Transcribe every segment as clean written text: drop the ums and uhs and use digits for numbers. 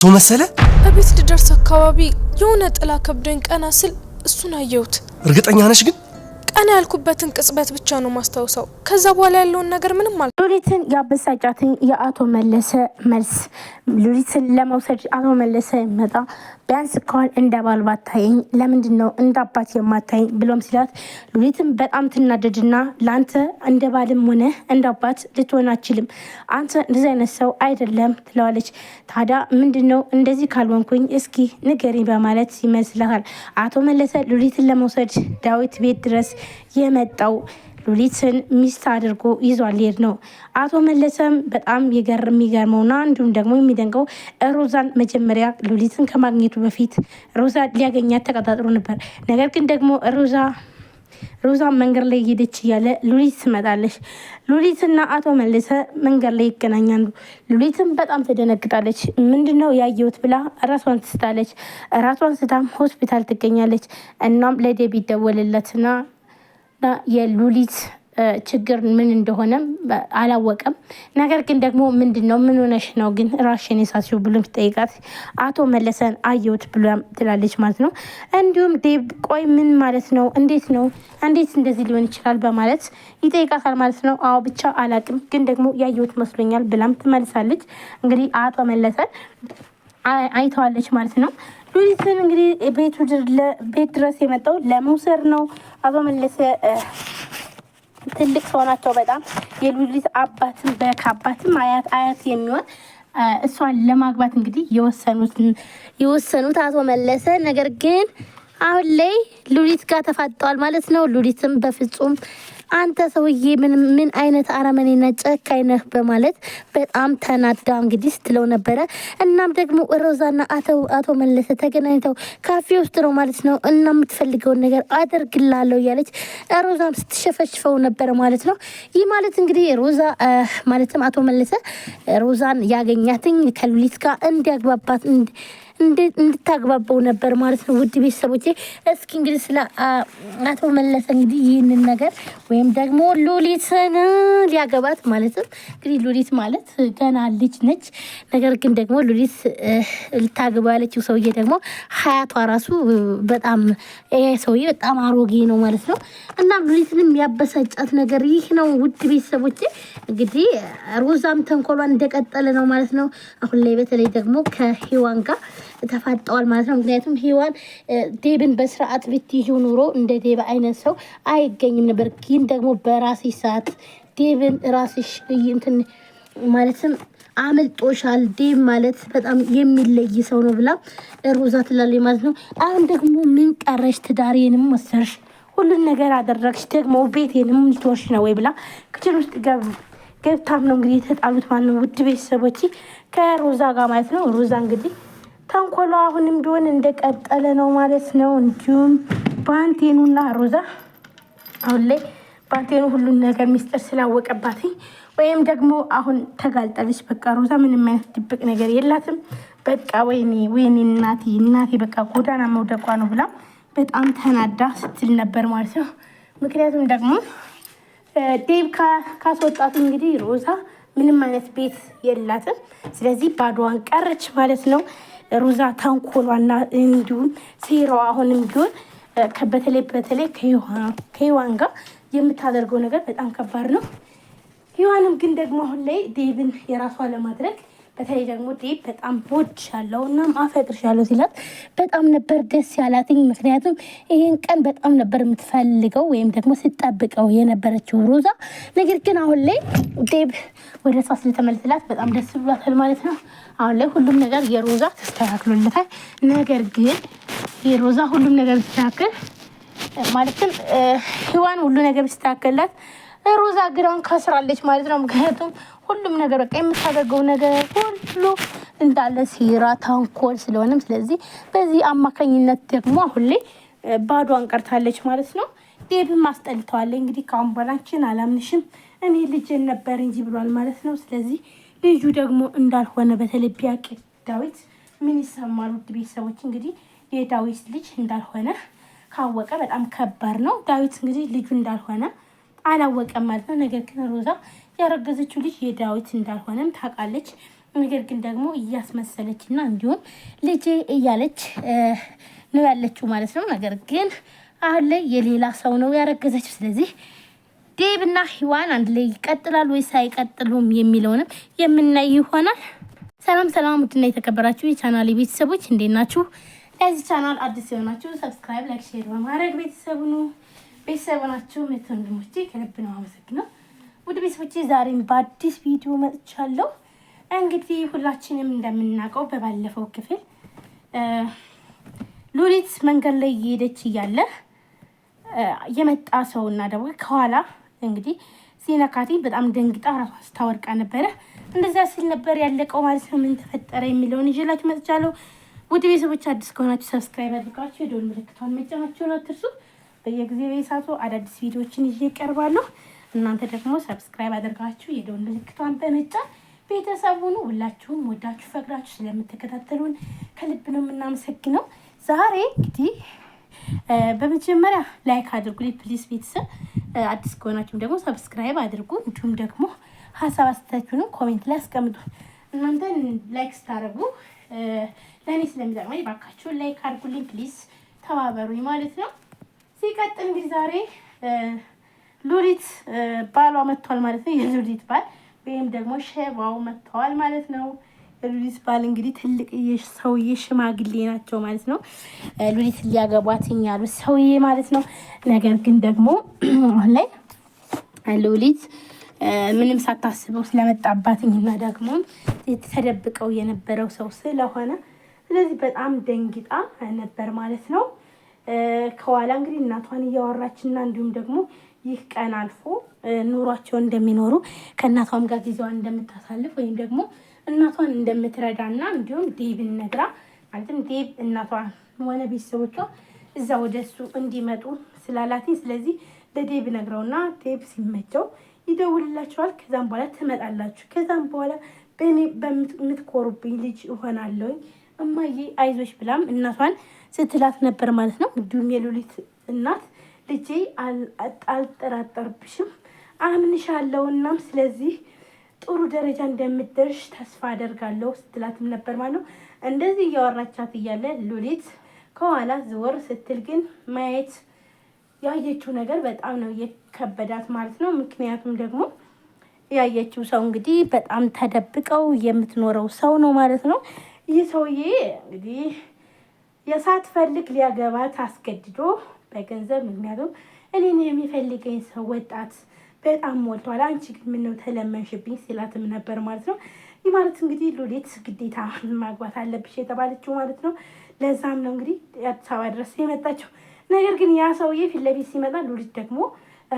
መሰለ እቤት ልደርስ አካባቢ የሆነ ጥላ ከብዶኝ ቀና ስል እሱን አየሁት። እርግጠኛ ነሽ ግን? ቀና ያልኩበትን ቅጽበት ብቻ ነው ማስታውሰው። ከዛ በኋላ ያለውን ነገር ምንም አል ሉሊትን ያበሳጫትን የአቶ መለሰ መልስ። ሉሊትን ለመውሰድ አቶ መለሰ መጣ። ቢያንስ እንኳን እንደ ባል ባታየኝ ለምንድን ነው እንደ አባት የማታየኝ ብሎም ሲላት ሉሊትን በጣም ትናደድና ለአንተ እንደ ባልም ሆነ እንደ አባት ልትሆን አችልም፣ አንተ እንደዚህ አይነት ሰው አይደለም ትለዋለች። ታዲያ ምንድን ነው እንደዚህ ካልሆንኩኝ እስኪ ንገሪኝ በማለት ይመስልሃል። አቶ መለሰ ሉሊትን ለመውሰድ ዳዊት ቤት ድረስ የመጣው ሉሊትን ሚስት አድርጎ ይዟል ሊሄድ ነው። አቶ መለሰም በጣም የሚገርመውና እንዲሁም ደግሞ የሚደንቀው ሮዛን መጀመሪያ ሉሊትን ከማግኘቱ በፊት ሮዛ ሊያገኛት ተቀጣጥሮ ነበር። ነገር ግን ደግሞ ሮዛ መንገድ ላይ እየሄደች እያለ ሉሊት ትመጣለች። ሉሊትና አቶ መለሰ መንገድ ላይ ይገናኛሉ። ሉሊትም በጣም ትደነግጣለች። ምንድነው ያየሁት ብላ ራሷን ትስታለች። ራሷን ስታም ሆስፒታል ትገኛለች። እናም ለዴብ ይደወልለትና የሉሊት ችግር ምን እንደሆነ አላወቀም። ነገር ግን ደግሞ ምንድን ነው ምን ሆነሽ ነው ግን ራስሽን የሳትሽው ብሎም ሲጠይቃት አቶ መለሰን አየሁት ብሎም ትላለች ማለት ነው። እንዲሁም ዴብ ቆይ ምን ማለት ነው? እንዴት ነው እንዴት እንደዚህ ሊሆን ይችላል? በማለት ይጠይቃታል ማለት ነው። አዎ ብቻ አላቅም፣ ግን ደግሞ ያየሁት መስሎኛል ብላም ትመልሳለች። እንግዲህ አቶ መለሰን አይተዋለች ማለት ነው። ሉሊትን እንግዲህ ቤት ድረስ የመጣው ለመውሰድ ነው። አቶ መለሰ ትልቅ ሰው ናቸው በጣም የሉሊት አባትም በካባትም አያት አያት የሚሆን እሷን ለማግባት እንግዲህ የወሰኑት አቶ መለሰ ነገር ግን አሁን ላይ ሉሊት ጋር ተፋጠዋል ማለት ነው። ሉሊትም በፍጹም አንተ ሰውዬ ምን አይነት አረመኔና ጨካኝ ነህ በማለት በጣም ተናዳ እንግዲህ ስትለው ነበረ። እናም ደግሞ ሮዛና አቶ መለሰ ተገናኝተው ካፌ ውስጥ ነው ማለት ነው። እና የምትፈልገውን ነገር አደርግላለሁ እያለች ሮዛም ስትሸፈሽፈው ነበረ ማለት ነው። ይህ ማለት እንግዲህ ሮዛ ማለትም አቶ መለሰ ሮዛን ያገኛትኝ ከሉሊት ጋር እንዲያግባባት እንድታግባባው ነበር ማለት ነው። ውድ ቤተሰቦቼ እስኪ እንግዲህ ስለ አቶ መለሰ እንግዲህ ይህንን ነገር ወይም ደግሞ ሉሊትን ሊያገባት ማለትም እንግዲህ ሉሊት ማለት ገና ልጅ ነች። ነገር ግን ደግሞ ሉሊት ልታገባ ያለችው ሰውዬ ደግሞ ሀያቷ ራሱ በጣም ይሄ ሰውዬ በጣም አሮጌ ነው ማለት ነው። እና ሉሊትንም ያበሳጫት ነገር ይህ ነው። ውድ ቤተሰቦቼ እንግዲህ ሮዛም ተንኮሏን እንደቀጠለ ነው ማለት ነው። አሁን ላይ በተለይ ደግሞ ከሂዋን ጋር ተፋጠዋል ማለት ነው። ምክንያቱም ሔዋን ዴብን በስርዓት ብትይዥው ኑሮ እንደ ዴብ አይነት ሰው አይገኝም ነበር። ግን ደግሞ በራስሽ ሰዓት ዴብን ራስሽ እንትን ማለትም አመልጦሻል። ዴብ ማለት በጣም የሚለይ ሰው ነው ብላ ሮዛ ትላለች ማለት ነው። አሁን ደግሞ ምን ቀረሽ? ትዳሬንም ወሰርሽ፣ ሁሉን ነገር አደረግሽ፣ ደግሞ ቤቴንም ልትወርሽ ነው ወይ ብላ kitchen ውስጥ ገብታም ነው እንግዲህ የተጣሉት ማለት ነው። ውድ ቤተሰቦች ከሮዛ ጋር ማለት ነው። ሮዛ እንግዲህ ተንኮሏ አሁንም ቢሆን እንደቀጠለ ነው ማለት ነው። እንዲሁም ባንቴኑና ሮዛ አሁን ላይ ባንቴኑ ሁሉን ነገር ሚስጥር ስላወቀባት ወይም ደግሞ አሁን ተጋልጣለች። በቃ ሮዛ ምንም አይነት ድብቅ ነገር የላትም። በቃ ወይኔ ወይኔ እናቴ እናቴ በቃ ጎዳና መውደቋ ነው ብላ በጣም ተናዳ ስትል ነበር ማለት ነው። ምክንያቱም ደግሞ ዴብ ካስወጣት እንግዲህ ሮዛ ምንም አይነት ቤት የላትም። ስለዚህ ባዶዋን ቀረች ማለት ነው። ሮዛ ተንኮሏና እንዲሁም ሴራዋ አሁንም ቢሆን በተለይ በተለይ ከሔዋን ጋር የምታደርገው ነገር በጣም ከባድ ነው። ሔዋንም ግን ደግሞ አሁን ላይ ዴብን የራሷ ለማድረግ በተለይ ደግሞ ዴብ በጣም እወድሻለሁ እና አፈቅርሻለሁ ሲላት በጣም ነበር ደስ ያላትኝ። ምክንያቱም ይህን ቀን በጣም ነበር የምትፈልገው ወይም ደግሞ ስጠብቀው የነበረችው ሮዛ። ነገር ግን አሁን ላይ ዴብ ወደ እሷ ስለተመለሰላት በጣም ደስ ብሏታል ማለት ነው። አሁን ላይ ሁሉም ነገር የሮዛ ተስተካክሎለታል። ነገር ግን የሮዛ ሁሉም ነገር ቢስተካከል ማለትም ህዋን ሁሉ ነገር ቢስተካከልላት ሮዛ ግራውን ከስራለች ማለት ነው። ምክንያቱም ሁሉም ነገር በቃ የምታደርገው ነገር ሁሉ እንዳለ ሴራ፣ ተንኮል ስለሆነም ስለዚህ በዚህ አማካኝነት ደግሞ አሁን ላይ ባዷን ቀርታለች ማለት ነው። ዴብም አስጠልተዋለ። እንግዲህ ከአሁን በኋላ አንቺን አላምንሽም እኔ ልጅን ነበር እንጂ ብሏል ማለት ነው። ስለዚህ ልጁ ደግሞ እንዳልሆነ በተለይ ቢያቅ ዳዊት ምን ይሰማል? ውድ ቤተሰቦች እንግዲህ የዳዊት ልጅ እንዳልሆነ ካወቀ በጣም ከባድ ነው። ዳዊት እንግዲህ ልጁ እንዳልሆነ አላወቀም ማለት ነው። ነገር ግን ሮዛ ያረገዘችው ልጅ የዳዊት እንዳልሆነም ታውቃለች። ነገር ግን ደግሞ እያስመሰለች እና እንዲሁም ልጄ እያለች ነው ያለችው ማለት ነው። ነገር ግን አሁን ላይ የሌላ ሰው ነው ያረገዘችው። ስለዚህ ዴብ እና ሂዋን አንድ ላይ ይቀጥላሉ ወይስ አይቀጥሉም የሚለውንም የምናይ ይሆናል። ሰላም ሰላም፣ ውድና የተከበራችሁ የቻናል ቤተሰቦች እንዴት ናችሁ? ለዚህ ቻናል አዲስ የሆናችሁ subscribe፣ like፣ share በማድረግ ቤተሰቡ ነው ቤተሰቡ ናችሁ። ምት ወንድሞቼ ከልብ ነው አመሰግነው። ውድ ቤተሰቦቼ ዛሬም በአዲስ ቪዲዮ መጥቻለሁ። እንግዲህ ሁላችንም እንደምናውቀው በባለፈው ክፍል ሉሊት መንገድ ላይ እየሄደች እያለ የመጣ ሰው እና ደግሞ ከኋላ እንግዲህ ሲነካቴ በጣም ደንግጣ ራሷን ስታወርቃ ነበረ። እንደዛ ሲል ነበር ያለቀው ማለት ነው። ምን ተፈጠረ የሚለውን ይዤላችሁ መጥቻለሁ። ውድ ቤተሰቦች አዲስ ከሆናችሁ subscribe አድርጋችሁ የደወል ምልክቷን መጫናችሁን አትርሱ። በየጊዜው በየሰዓቱ አዳዲስ ቪዲዮዎችን ይዤ እቀርባለሁ። እናንተ ደግሞ subscribe አድርጋችሁ የደወል ምልክቷን በመጫን ቤተሰቡን ሁላችሁም ወዳችሁ ፈቅዳችሁ ስለምትከታተሉን ከልብ ነው የምናመሰግነው። ዛሬ እንግዲህ በመጀመሪያ like አድርጉልኝ please ቤተሰብ አዲስ ከሆናችሁም ደግሞ subscribe አድርጉ። እንዲሁም ደግሞ ሀሳብ አስተያየታችሁንም comment ላይ አስቀምጡ። እናንተ like ስታደርጉ ለእኔ ስለሚጠቅመኝ ባካችሁ like አድርጉልኝ please፣ ተባበሩኝ ማለት ነው። ሲቀጥል እንግዲህ ዛሬ ሉሊት ባሏ መጥቷል ማለት ነው። የሉሊት ባል ወይም ደግሞ ሸባው መጥተዋል ማለት ነው። የሉሊት ባል እንግዲህ ትልቅ ሰውዬ ሽማግሌ ናቸው ማለት ነው። ሉሊት ሊያገቧት ያሉት ሰውዬ ማለት ነው። ነገር ግን ደግሞ አሁን ላይ ሉሊት ምንም ሳታስበው ስለመጣባትኝና ደግሞ ተደብቀው የነበረው ሰው ስለሆነ ስለዚህ በጣም ደንግጣ ነበር ማለት ነው። ከኋላ እንግዲህ እናቷን እያወራችና እንዲሁም ደግሞ ይህ ቀን አልፎ ኑሯቸውን እንደሚኖሩ ከእናቷም ጋር ጊዜዋን እንደምታሳልፍ ወይም ደግሞ እናቷን እንደምትረዳና እንዲሁም ዴብን ነግራ ማለትም ዴብ እናቷን ሆነ ቤተሰቦቿ እዛ ወደ እሱ እንዲመጡ ስላላትኝ ስለዚህ ለዴብ ነግረውና ዴብ ሲመቸው ይደውልላቸዋል። ከዛም በኋላ ትመጣላችሁ። ከዛም በኋላ በእኔ በምትኮሩብኝ ልጅ እሆናለሁኝ እማዬ አይዞሽ ብላም እናቷን ስትላት ነበር ማለት ነው። እንዲሁም የሉሊት እናት ልጄ አልጠራጠርብሽም፣ አምንሻለሁ እናም ስለዚህ ጥሩ ደረጃ እንደምትደርሽ ተስፋ አደርጋለሁ ስትላትም ነበር ማለት ነው። እንደዚህ እያወራቻት እያለ ሉሊት ከኋላ ዘወር ስትል ግን ማየት ያየችው ነገር በጣም ነው የከበዳት ማለት ነው። ምክንያቱም ደግሞ ያየችው ሰው እንግዲህ በጣም ተደብቀው የምትኖረው ሰው ነው ማለት ነው። ይህ ሰውዬ እንግዲህ የሳትፈልግ ሊያገባት አስገድዶ በገንዘብ ምክንያቱም እኔን የሚፈልገኝ ሰው ወጣት በጣም ሞልቷል፣ አንቺ ግን ምነው ተለመንሽብኝ ሲላትም ነበር ማለት ነው። ይህ ማለት እንግዲህ ሉሊት ግዴታ ማግባት አለብሽ የተባለችው ማለት ነው። ለዛም ነው እንግዲህ አዲስ አበባ ድረስ የመጣችው። ነገር ግን ያ ሰውዬ ፊት ለፊት ሲመጣ ሉሊት ደግሞ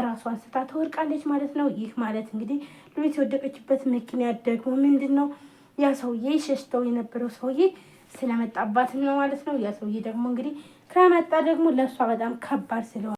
ራሷን ስታ ትወድቃለች ማለት ነው። ይህ ማለት እንግዲህ ሉሊት የወደቀችበት ምክንያት ደግሞ ምንድን ነው? ያ ሰውዬ ሸሽተው የነበረው ሰውዬ ስለመጣባት ነው ማለት ነው። ያ ሰውዬ ደግሞ እንግዲህ ከመጣ ደግሞ ለእሷ በጣም ከባድ ስለሆነ